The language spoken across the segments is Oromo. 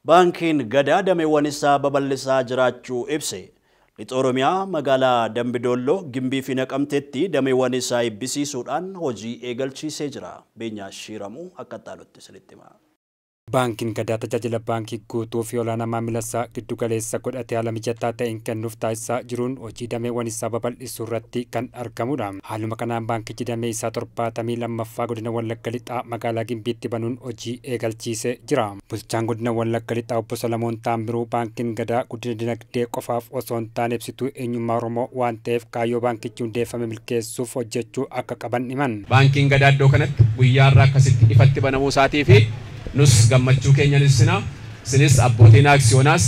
Baankiin Gadaa dameewwan isaa babal'isaa jiraachuu ibse. Lixa Oromiyaa magaalaa Dambidolloo, Gimbii fi Naqamteetti dameewwan isaa eebbisiisuudhaan hojii eegalchiisee jira. Beenyaa Shiiramuu akka itti isinitti hima. Baankiin Gadaa tajaajila baankii guutuu fi olaanaa maamila isaa giddu galeessa godhatee haala mijataa ta'een kennuuf taasisaa jiruun hojii dameewwan isaa babal'isuu irratti kan argamudha. Haaluma kanaan baankichi damee isaa 72ffaa godina Wallagga Lixaa magaalaa Gimbiitti banuun hojii eegalchiisee jira. Bulchaan godina Wallagga Lixaa obbo Solomoon Taamiruu baankiin Gadaa guddina dinagdee qofaaf osoo hin taane ibsituu eenyummaa Oromoo waan ta'eef kaayyoo baankichi hundeeffame milkeessuuf hojjechuu akka qaban himan. Baankiin Gadaa iddoo kanatti guyyaa irraa akkasitti ifatti banamuu isaatii fi nus gammachuu keenya ibsina. Isinis abbootiin aksiyoonaas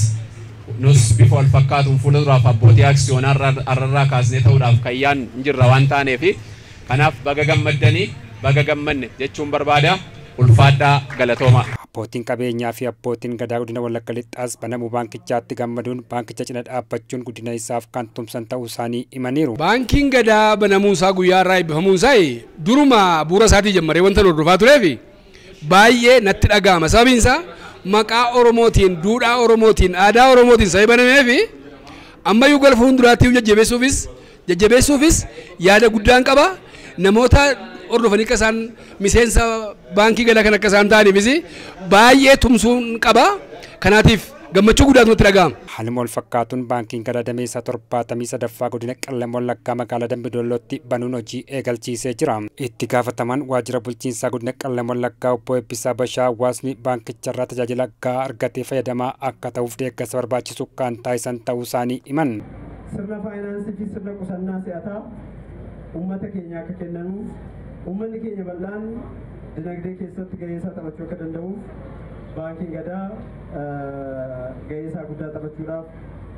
nus bifa wal fakkaatuun fuula duraaf abbootii aksiyoonaa arrarraa kaasnee ta'uudhaaf kayyaan hin jirra waan taaneef kanaaf baga gammaddanii baga gammanne jechuun barbaada. Ulfaadhaa, galatooma. Abbootiin qabeenyaa fi abbootiin gadaa godina Wallagga Lixaas banamuu baankichaatti gammaduun baankicha cina dhaabbachuun guddina isaaf kan tumsan ta'uu isaanii himaniiru. Baankiin Gadaa banamuun isaa guyyaa irraa eebbifamuun isaa duruma bu'uura isaatii jammaree wanta hordofaa tureef baay'ee natti dhaga'ama. Sababiin isaa maqaa Oromootiin, duudhaa Oromootiin, aadaa Oromootiin sababa banameef ammayyuu gara fuulduraatti jajjabeessuufis yaada guddaan qaba. Namoota hordofanii akka isaan miseensa baankii Gadaa kan akka isaan ta'aniifis baay'ee tumsuun qaba. Kanaatiif gammachuu guddaatu natti dhaga'ama. Haaluma wal fakkaatuun baankiin Gadaa damee isaa 73ffaa godina Qellem Wallaggaa magaalaa Dambidollootti banuun hojii eegalchiisee jira. Itti gaafatamaan waajjira bulchiinsaa godina Qellem Wallaggaa obbo Eebbisaa Bashaa hawaasni baankicharraa tajaajila gahaa argatee fayyadamaa akka ta'uuf deeggarsa barbaachisu kan taasisan ta'uu isaanii himan. Sirna faayinaansii fi sirna qusannaa si'ataa uummata keenya akka kennanuuf uummanni keenya bal'aan dinagdee keessatti gahee isaa taphachuu akka danda'uuf baankiin Gadaa gahee isaa guddaa taphachuudhaaf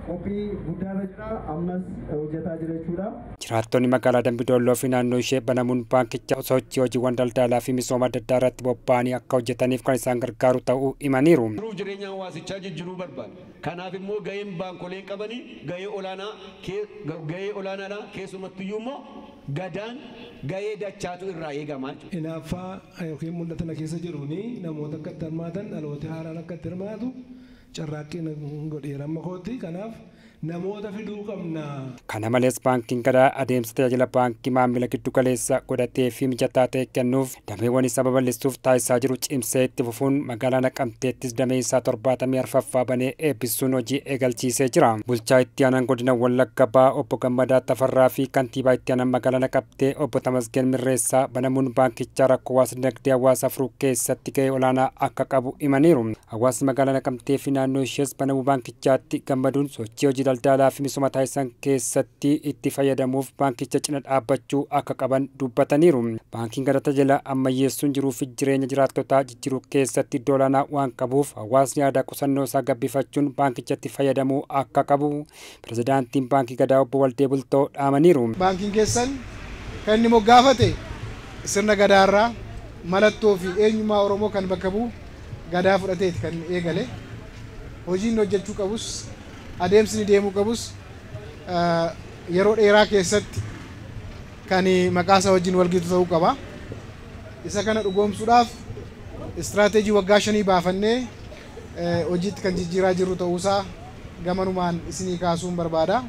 qophii guddaarra jira, ammas hojjetaa jira jechuudha. Jiraattonni magaalaa Dambidolloo fi naannoo ishee banamuun baankicha sochii hojiiwwan daldalaa fi misooma adda addaa irratti bobba'anii akka hojjetaniif kan isaan gargaaru ta'uu himaniiru. Jiruuf jireenya hawaasichaa jijjiiruu barbaada. Kanaaf immoo gaheen baankoleen qabanii gahee olaanaa gahee olaanaadha. Keessumattuyyuu immoo Gadaan gahee dachaatu irraa eegama jechuudha. Hinaaffaa yookiin mul'ata na keessa jiruuni namoota akka itti hirmaatan, dhaloota haaraan akka itti hirmaatu carraaqqii godheera amma kootti. Kanaaf namoota fiduu qabna. Kana malees baankiin Gadaa adeemsa tajaajila baankii maamila giddu galeessa godhatee fi mijataa ta'e kennuuf dameewwan isaa babal'isuuf taasisaa jiru cimsee itti fufuun magaalaa Naqamteettis damee isaa 74ffaa banee eebbisuun hojii eegalchiisee jira. Bulchaa itti aanaan godina Wallagga Bahaa obbo Gammadaa Tafarraa fi kantiibaa itti aanaan magaalaa Naqamtee obbo Tamasgeen Mirreessaa banamuun baankichaa rakkoo hawaasa dinagdee hawaasaa furuu keessatti gahee olaanaa akka qabu himaniiru. Hawaasni magaalaa Naqamtee fi naannoo ishees banamuu baankichaatti gammaduun sochii hojii daldalaa fi misooma taasisan keessatti itti fayyadamuuf baankicha cina dhaabbachuu akka qaban dubbataniiru. Baankiin Gadaa tajaajila ammayyeessuun jiruu fi jireenya jiraattotaa jijjiiruu keessatti iddoo olaanaa waan qabuuf hawaasni aadaa qusannoo isaa gabbifachuun baankichatti fayyadamuu akka qabu pirezidaantiin Baankii Gadaa obbo Waldee Bultoo dhaamaniiru. Baankiin keessan kan inni moggaafate sirna Gadaarraa mallattoo fi eenyummaa Oromoo kan bakka bu'u Gadaa fudhateeti kan eegale. Hojiin hojjechuu qabus adeemsi ni deemuu qabus yeroo dheeraa keessatti kan maqaa isaa wajjin walgitu ta'uu qaba. Isa kana dhugoomsuudhaaf istiraateejii waggaa 5 baafannee hojiitti kan jijjiiraa jirru ta'uusaa gamanumaan isinii kaasuun barbaada.